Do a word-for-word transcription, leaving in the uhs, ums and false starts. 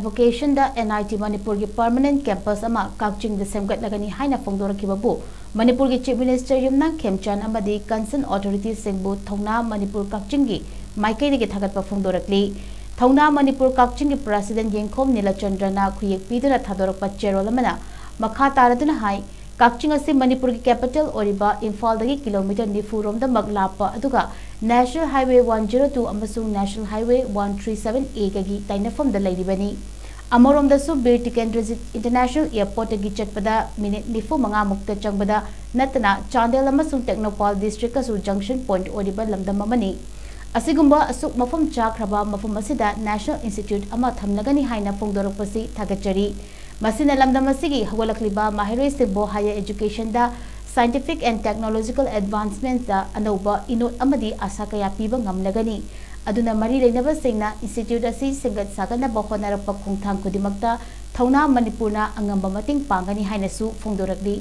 ꯚꯣꯀꯦꯁꯟꯗ and I T ꯃꯅꯤꯄꯨꯔꯒꯤ permanent campus ꯑꯃ ꯀꯛꯆꯤꯡꯗ ꯁꯦꯝꯒꯠꯂꯒꯅꯤ ꯍꯥꯏꯅ ꯐꯣꯡꯗꯣꯔꯛꯈꯤꯕꯕꯨ ꯃꯅꯤꯄꯨꯔꯒꯤ ꯆꯤꯐ ꯃꯤꯅꯤꯁꯇꯔ ꯌꯨꯝꯅꯥꯝ ꯈꯦꯝꯆꯥꯟ ꯑꯃꯗꯤ ꯀꯟꯁꯔꯟ ꯑꯣꯊꯣꯔꯤꯇꯤꯁꯤꯡꯕꯨ ꯊꯧꯅꯥ ꯃꯅꯤꯄꯨꯔ ꯀꯛꯆꯤꯡꯒꯤ ꯃꯥꯏꯀꯩꯗꯒꯤ ꯊꯥꯒꯠꯄ ꯐꯣꯡꯗꯣꯔꯛꯂꯤ꯫ ꯊꯧꯅꯥ ꯃꯅꯤꯄꯨꯔ ꯀꯛꯆꯤꯡꯒꯤ ꯄ꯭ꯔꯁꯤꯗꯦꯟꯠ ꯌꯦꯡꯈꯣꯝ ꯅꯤꯂꯆꯟꯗ꯭ꯔꯅ ꯈꯨꯌꯦꯛ ꯄꯤꯗꯨꯅ ꯊꯥꯗꯣꯔꯛꯄ ꯆꯦꯔꯣꯜ ꯑꯃꯅ ꯃꯈꯥ ꯇꯥꯔꯗꯨꯅ ꯍꯥꯏ, ꯀꯛꯆꯤꯡ ꯑꯁꯤ ꯃꯅꯤꯄꯨꯔꯒꯤ ꯀꯦꯄꯤꯇꯦꯜ ꯑꯣꯏꯔꯤꯕ ꯏꯝꯐꯥꯜꯗꯒꯤ ꯀꯤꯂꯣꯃꯤꯇꯔ ꯅꯤꯐꯨ ꯔꯣꯝꯗꯃꯛ ꯂꯥꯞꯄ ꯑꯗꯨꯒ National Highway one zero two ꯑꯃꯁꯨꯡ National Highway one three seven A ꯒꯒꯤ ꯇꯥꯏꯅꯐꯝꯗ ꯂꯩꯔꯤꯕꯅꯤ꯫ ꯑꯃꯔꯣꯝꯗꯁꯨ ꯕꯤꯔ ꯇꯤꯀꯦꯟꯗ꯭ꯔꯖꯤꯠ ꯏꯟꯇꯔꯅꯦꯁꯅꯦꯜ ꯑꯦꯌꯔꯄꯣꯔꯠꯇꯒꯤ ꯆꯠꯄꯗ ꯃꯤꯅꯤꯠ ꯅꯤꯐꯨ ꯃꯉꯥ ꯃꯨꯛꯇ ꯆꯪꯕꯗ ꯅꯠꯇꯅ ꯆꯥꯟꯗꯦꯜ ꯑꯃꯁꯨꯡ ꯇꯦꯡꯅꯧꯄꯥꯜ ꯗꯤꯁꯇ꯭ꯔꯤꯛꯀꯁꯨ ꯖꯪꯁꯟ ꯄꯣꯏꯟꯠ ꯑꯣꯏꯔꯤꯕ ꯂꯝꯗꯝ ꯑꯃꯅꯤ꯫ ꯑꯁꯤꯒꯨꯝꯕ ꯑꯁꯨꯛ ꯃꯐꯝ ꯆꯥꯈ꯭ꯔꯕ ꯃꯐꯝ ꯑꯁꯤꯗ ꯅꯦꯁꯅꯦꯜ ꯏꯟꯁꯇꯤꯇ꯭ꯌꯨꯠ ꯑꯃ ꯊꯝꯂꯒꯅꯤ ꯍꯥꯏꯅ ꯐꯣꯡꯗꯣꯔꯛꯄꯁꯤ ꯊꯥꯒꯠꯆꯔꯤ꯫ ꯃꯁꯤꯅ ꯂꯝꯗꯝ ꯑꯁꯤꯒꯤ ꯍꯧꯒꯠꯂꯛꯂꯤꯕ ꯃꯍꯩꯔꯣꯏꯁꯤꯡꯕꯨ ꯍꯥꯌꯔ ꯑꯦꯖꯨꯀꯦꯁꯟꯗ, ꯁꯥꯏꯟꯇꯤꯐꯤꯛ ꯑꯦꯟ ꯇꯦꯛꯅꯣꯂꯣꯖꯤꯀꯦꯜ ꯑꯦꯗꯚꯥꯟꯁꯃꯦꯟꯠꯇ ꯑꯅꯧꯕ ꯏꯅꯣꯠ ꯑꯃꯗꯤ ꯑꯥꯁꯥ ꯀꯌꯥ ꯄꯤꯕ ꯉꯝꯂꯒꯅꯤ꯫ ꯑꯗꯨꯅ ꯃꯔꯤ ꯂꯩꯅꯕꯁꯤꯡꯅ ꯏꯟꯁꯇꯤꯇ꯭ꯌꯨꯠ ꯑꯁꯤ ꯁꯦꯝꯒꯠ ꯁꯥꯒꯠꯅꯕ ꯍꯣꯠꯅꯔꯛꯄ ꯈꯣꯡꯊꯥꯡ ꯈꯨꯗꯤꯡꯃꯛꯇ ꯊꯧꯅꯥ ꯃꯅꯤꯄꯨꯔꯅ ꯑꯉꯝꯕ ꯃꯇꯦꯡ ꯄꯥꯡꯒꯅꯤ ꯍꯥꯏꯅꯁꯨ ꯐꯣꯡꯗꯣꯔꯛꯂꯤ꯫